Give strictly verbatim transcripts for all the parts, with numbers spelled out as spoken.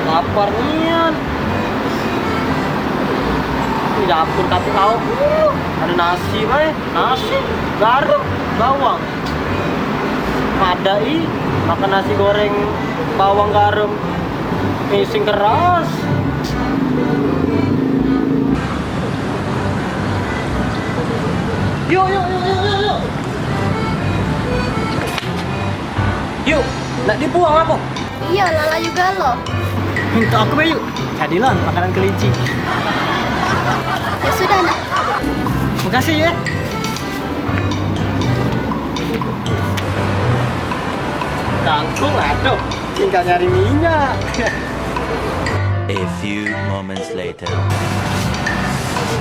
Lapar nian. Di dapur tapi kau, uh, ada nasi bae, nasi, garam, bawang. Madai makan nasi goreng bawang garam. Mising keras. Yuk, yuk, yuk, yuk, yuk, yuk. Yuk, nak dibuang apa? Iya, lala juga lo. Minta aku, Bayu. Jadilah makanan kelinci. Ya sudah, nak. Makasih ya. Kangkung, aduh, tinggal nyari minyak. A few moments later.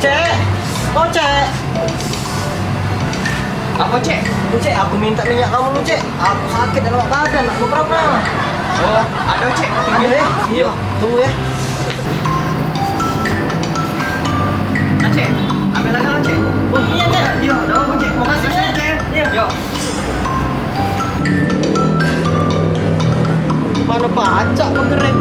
Cek, oh, Cek. Apa, Cek? Cek, aku minta minyak kamu, Cek. Aku sakit dalam badan, aku pernah. Oh, ada, Cek. Ada ya? Iya, tunggu ya. Aceh, ambil lagi, Aceh. Oh, iya, Cek. Iya, dah, Cek. Makasih, Cek. Iya. Yo. Mana pacak pengerek?